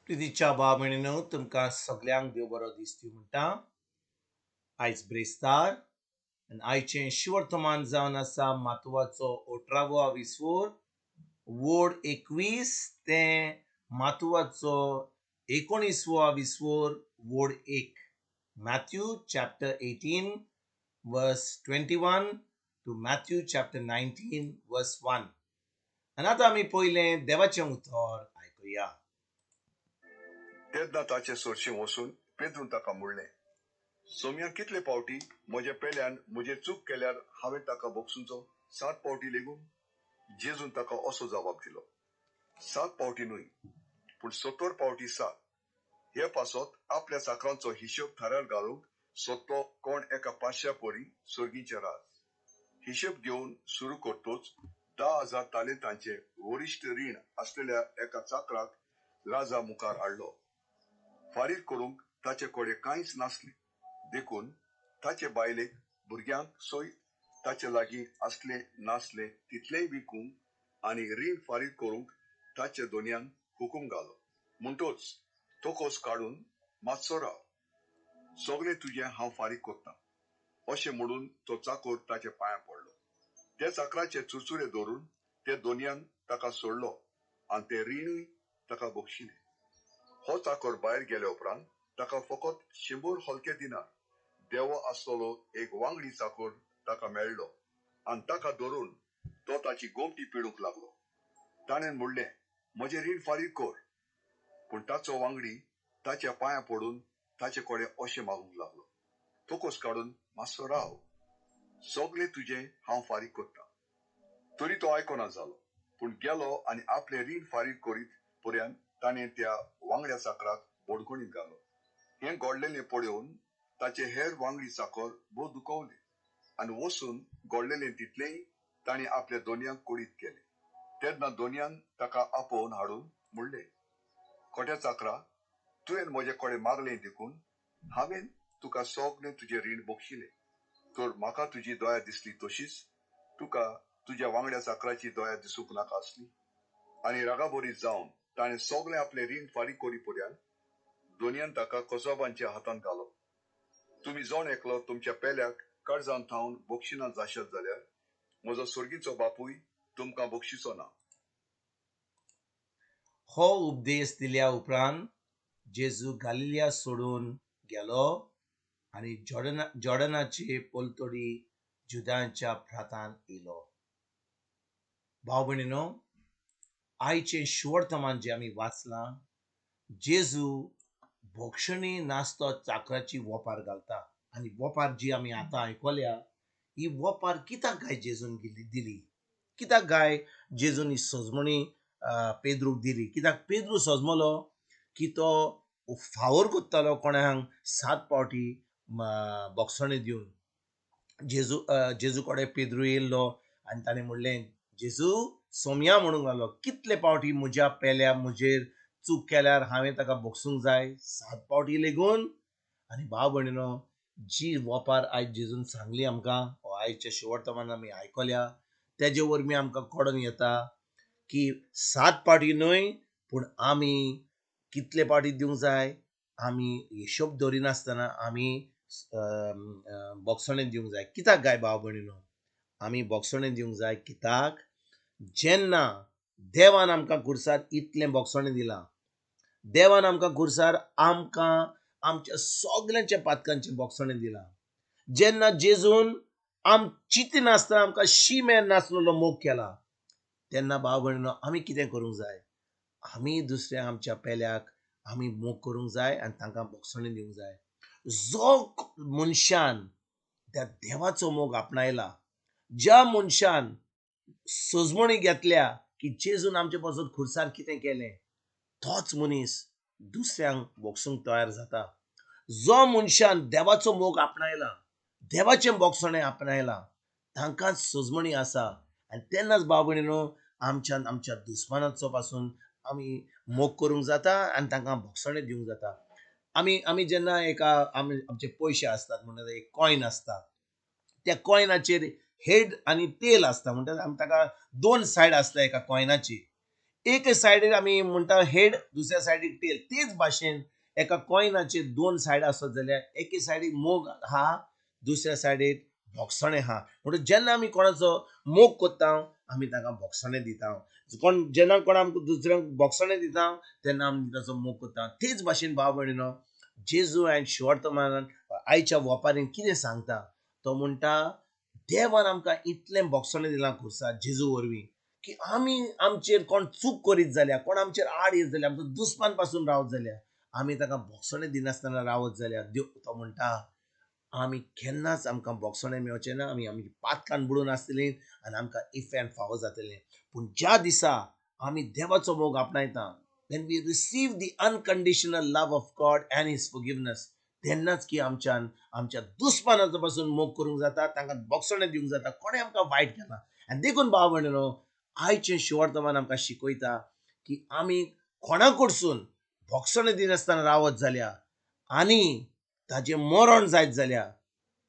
प्रितीच्या भाव भयणीनो, तुमकां सगल्यांक देव बरो दीस दिवं म्हणटा. आयज ब्रेस्तार आनी आयचें शिवर्तमान जावन आसा मातुवाचो अठरावो विसवोर वोड 21 ते मातुवाचो 19वो विसवोर वोड 1. Matthew chapter 18 verse 21 to Matthew chapter 19 verse 1. आनी आतां आमी पयलें देवाचें उतर आयकुया. तेन्ना ताचे सरशीं वचून पेद्रून ताका म्हणलें, सोम्या कितले पावटी म्हज्या पेल्यान म्हजेर चूक केल्यार हांवें ताका बोगसुचो? 7 पावटी लेगून? जेजून ताका असो जबाब दिलो, 7 पावटी न्हय, पूण 70 पावटी 7. हे पासत आपल्या चाकरांचो हिशोब थाऱ्यार घालूंक सोदतो कोण एका पांचश्या परी सर्गीचें राज. हिशोब घेवन सुरू करतोच 10,000 तालेंतांचे वरिश्ठ रीण आसलेल्या एका चाकराक राजा मुखार हाडलो. फारीक करूंक ताचे कडेन कांयच नासलें, देखून ताचे बायलेक भुरग्यांक सयत ताचे लागीं आसलें नासलें तितलेंय विकूंक आनी रीण फारीक करूंक ताच्या दोनयान हुकूम घालो. म्हणटोच तोकोस काडून मातसो राव, सगळें तुजें हांव फारीक करतां, अशें म्हणून तो चाकोर ताच्या पांयां पडलो. त्या चाकराचे चुरचुरे धरून ते दोनयान ताका सोडलो आनी तें रिणूय ताका बक्षिलें. हो चाकोर भायर गेल्या उपरांत ताका फकत 100 हलके दिनार देवो आसलेलो एक वांगडी चाकोर ताका मेळ्ळो आनी ताका धरून तो ताची गोमटी पिडूंक लागलो. ताणें म्हणलें, म्हजें रीण फारीक कर. पूण ताचो वांगडी ताच्या पांयां पडून ताचे कडेन अशें मागूंक लागलो, तोकोस काडून मातसो राव, सगळें तुजें हांव फारीक करतां. तरी तो आयकना जालो, पूण गेलो आनी आपलें रीण फारीक करीत पर्यंत ताणें त्या वांगड्या चाकराक बडखणीत घालो. हें घडलेलें पळोवन ताचे हेर वांगडी चाकर भोव दुखवले आनी वचून घडलेलें तितलेंय ताणें आपल्या दोनयांक कळीत केलें. तेन्ना दोनयान ताका आपोवन हाडून म्हणलें, खोट्या चाकरा, तुवें म्हजे कडेन मागलें देखून हांवें तुका सगळें तुजें रीण बक्षिलें. तर म्हाका तुजी दया दिसली तशीच तुका तुज्या वांगड्या चाकराची दया दिसूंक नाका आसली? आनी रागाबरी जावन ताणें सगळें आपलें रीण फारीक करी पर्यंत दोनयान ताका कसबांच्या हातांत घालो. तुमी जण एकलो तुमच्या पेल्याक कर्जान थावन बक्षिना जाशात जाल्यार म्हजो सर्गीचो बापूय तुमकां बक्षिचो ना. हो उपदेश दिल्या उपरांत जेजू गालिलिया सोडून गेलो आनी जॉर्डनाचे पलतडी जुदांच्या प्रांतान येयलो. भाव भयणीनो, आयचें शिवर्तमान जें आमी वाचलां, जेजू भोगशणी नासतो चाकराची वोपार घालता. आनी वोपार जी आमी आतां आयकल्या, ही वोपार कित्याक गाय जेजून दिली? कित्याक गाय जेजून ही सजमणी पेद्रूक दिली? कित्याक पेद्रू सजमलो की तो फावोर करतालो कोणाक 7 पावटी बोगसणी दिवन. जेजू कडेन पेद्रू येयल्लो आनी ताणें म्हणलें, जेजू सोमया म्हणूंक लागलो, कितले पावटी म्हज्या पेल्या म्हजेर चूक केल्यार हांवें ताका बोगसूंक जाय? 7 पावटी लेगून. आनी भाव भयणीनो, जी वोपार आयज जेजून सांगली आमकां, आयच्या शिवर्तमान आमी आयकल्या, तेजे वरवीं आमकां कळोन येता की 7 पावटी न्हय, पूण आमी कितले पावटी दिवंक जाय? आमी हिशोब दवरिनासतना आमी बोगसणें दिवंक जाय. कित्याक गाय भाव भयणीनो आमी बोगसणें दिवंक जाय? कित्याक जेन्ना देवान आमकां खुर्सार इतलें बोगसणें दिलां, देवान आमकां खुर्सार आमकां आमच्या सगल्यांच्या पातकांचें बोगसणें दिलां, जेन्ना जेजून आम चिंतिनासतना आमकां शी मेर नासलेलो मोग केला, तेन्ना भाव भयणीनो आमी कितें करूंक जाय? आमी दुसऱ्या आमच्या पेल्याक आमी मोग करूंक जाय आनी तांकां बोगसणें दिवंक जाय. जो मनशान त्या देवाचो मोग आपणायला, ज्या मनशान सजमणी घेतल्या की जेजून आमचे पासत खुर्सार कितें केलें, तोच मनीस दुसऱ्यांक बोगसूंक तयार जाता. जो मनशान देवाचो मोग आपणायला, देवाचें बोगसणें आपणायलां, तांकांच सजमणी आसा. आनी तेन्नाच भाव भयणीनो आमच्यान आमच्या दुस्मानाचो पासून आमी मोग करूंक जाता आनी तांकां बोगसणें दिवंक जाता. आमी आमी जेन्ना एका आमी आमचे पयशे आसतात, म्हणटा एक कॉयन आसता, त्या कॉयनाचेर हेड आनी तेल आसता, म्हणटा आमी ताका 2 सायड आसता एका कॉयनाची. एक सायडीर आमी म्हणटा हेड, दुसऱ्या सायडीक टेल. तेच भाशेन एका कॉयनाचेर दोन सायड आसत जाल्यार एके सायडीक मोग आहा, दुसऱ्या सायडीक भोगसणें आहा. म्हणून जेन्ना आमी कोणाचो मोग करता आमी ताका भोगसणें दिता. कोण जेन्ना कोण आमकां दुसऱ्यांक भोगसणें दिता तेन्ना आमी ताचो मोग करता. तेच भाशेन भाव भयणीनो, जेजू आनी शिवर्तमानान आयच्या वपारीन कितें सांगता, तो म्हणटा देवान आमकां इतलें भोगसणें दिलां खुर्सा जेजू वरवीं की आमी आमचेर कोण चूक करीत जाल्यार, कोण आमचेर आड येत जाल्यार, आमचो दुस्मान पासून रावत जाल्यार आमी ताका भोगसणें दिनासतना रावत जाल्यार देव तो म्हणटा आमी केन्नाच आमकां भोगसणें मेळचें ना, आमी आमची पातकान बुडून आसतलीं आनी आमकां इफेन फावो जातलें. पूण ज्या दिसा आमी देवाचो मोग आपणायता, when we receive the unconditional love of God and his forgiveness, तेन्नाच की आमच्यान आमच्या दुस्मानाचो पासून मोग करूंक जाता, तांकां भोगसणें दिवंक जाता कोणें आमकां वायट केलां. आनी देखून भाव भयणीनो, आयचें शिवर्तमान आमकां शिकयता की आमी कोणा कडसून भोगसणें दिनासतना रावत जाल्यार आनी ताजें मरण जायत जाल्यार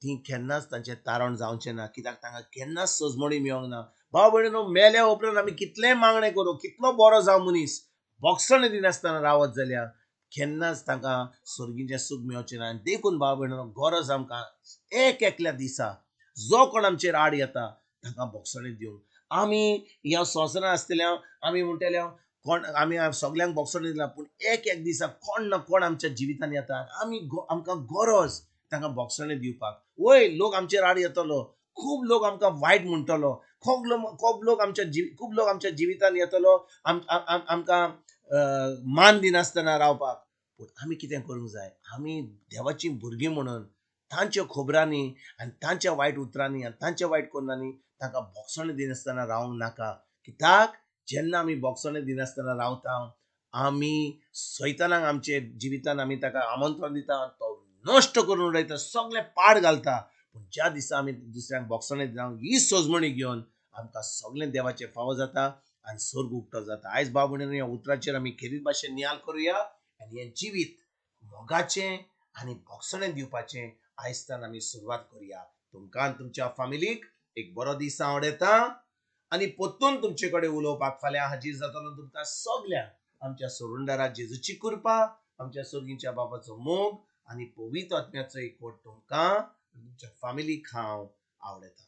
ती केन्नाच तांचें तारण जावचें ना, कित्याक तांकां केन्नाच सजमणी मेळोंक ना. भाव भयणीनो, मेल्या उपरांत आमी कितलेंय मागणें करूं, कितलो बरो जावं मनीस, भोगसणें दिनासतना रावत जाल्यार केन्नाच तांकां सर्गीचें सूख मेळचें ना. आनी देखून भाव भयणीनो, गरज आमकां एक एकल्या दिसा जो कोण आमचेर आड येता तांकां भोगसणें दिवंक. आमी ह्या संवसारांत आसतल्या आमी म्हणटले कोण आमी सगल्यांक भोगसणें दिलां, पूण एक एक दिसा कोण ना कोण आमच्या जिवितांत येता आमी आमकां गरज तांकां भोगसणें दिवपाक. वय लोक आमचेर आड येतलो, खूब लोक आमकां वायट म्हणटलो, खूब लोक आमच्या खूब लोक आमच्या जिवितांत येतलो आमकां मान दिनासतना रावपाक. पूण आमी कितें करूंक जाय, आमी देवाचीं भुरगीं म्हणून तांच्या खबरांनी आनी तांच्या वायट उतरांनी आनी तांच्या वायट कोणांनी तांकां भोगसणें दिनासतना रावंक नाका. कित्याक जेन्ना आमी भोगसणें दिनासतना रावता आमी सैतानाक आमचे जिवितान आमी ताका आमंत्रण दिता, तो नश्ट करून उडयता, सगळें पाड घालता. पूण ज्या दिसा आमी दुसऱ्यांक भोगसणें दिता ही सजमणी घेवन आमकां सगळें देवाचें फावो जाता आनी सर्ग उक्तो जाता. आयज भाव भयणीनो, ह्या उतराचेर आमी खेरीत भाशेन नियाळ करुया आनी हें जिवीत मोगाचें आनी भोगसणें दिवपाचें आयजतान आमी सुरवात करुया. तुमकां आनी तुमच्या फामिलीक एक बरो दीस आवडटा आनी परतून तुमचे कडेन उलोवपाक फाल्यां हाजीर जातलो. तुमकां सगल्यांक आमच्या सोरुंडारा जेजूची कृपा, आमच्या सर्गीच्या बाबाचो मोग आनी पवित्र आत्म्याचो एकवट तुमकां तुमच्या फामिलीक हांव आवडटा.